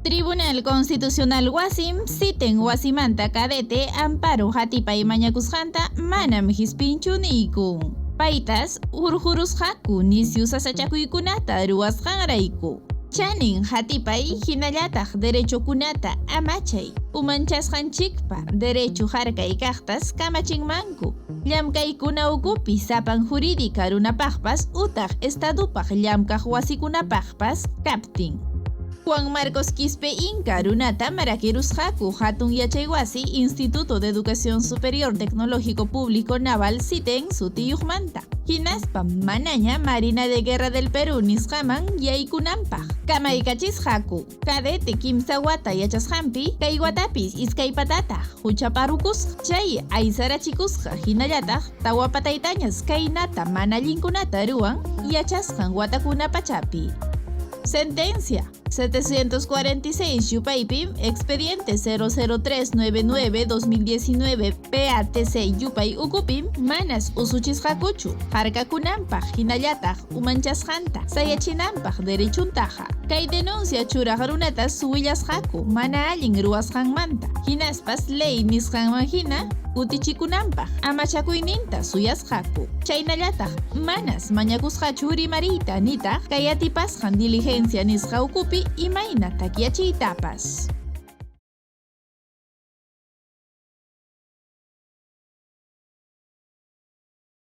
Tribunal Constitucional wasim CITEN wasimanta cadete amparo hatipay mañakusqanta manam hispinchu niykun. Paytas hurqurusqaku nisyu sasachakuykunata ruwasqanrayku. Chanin hatipay hinallataq derechokunata amachay umanchasqanchikpa derecho harkay kaqtas kamachinmanku. Llamkaykuna ukupi sapan jurídica runapaqpas utaq estadupaq llamkaq wasikunapaqpas kaptin. Juan Marcos Quispe Inca runata marakirusqaku hatun yachaywasi Instituto de Educación Superior Tecnológico Público Naval CITEN sutiyuqmanta. Hinaspam manaña Marina de Guerra del Perú nisqaman yaykunanpaq kamaykachisqaku. Cadete kimsa wata yachasqanpi kay watapis iskay patataq huchaparukusqa. Chay aysarachikusqa hinallataq tawa pataytañas kaynata mana allinkunata ruwan yachasqan watakuna pachapi. Sentencia 746 yupaypim expediente 00399-2019 PATC yupay ukupim manas usuchisqakuchu harkakunanpaq hinallataq umanchasqanta sayachinanpaq derechuntaqa. Kay denuncia churaq runatas willasqaku mana allin ruwasqanmanta, hinaspas ley nisqanman hina kutichikunanpaq amachakuyninta suyasqaku. Chaynallataq manas mañakusqachu rimariyta nitaq kay atipasqan diligencia nisqa ukupi imayna takyachiytapas.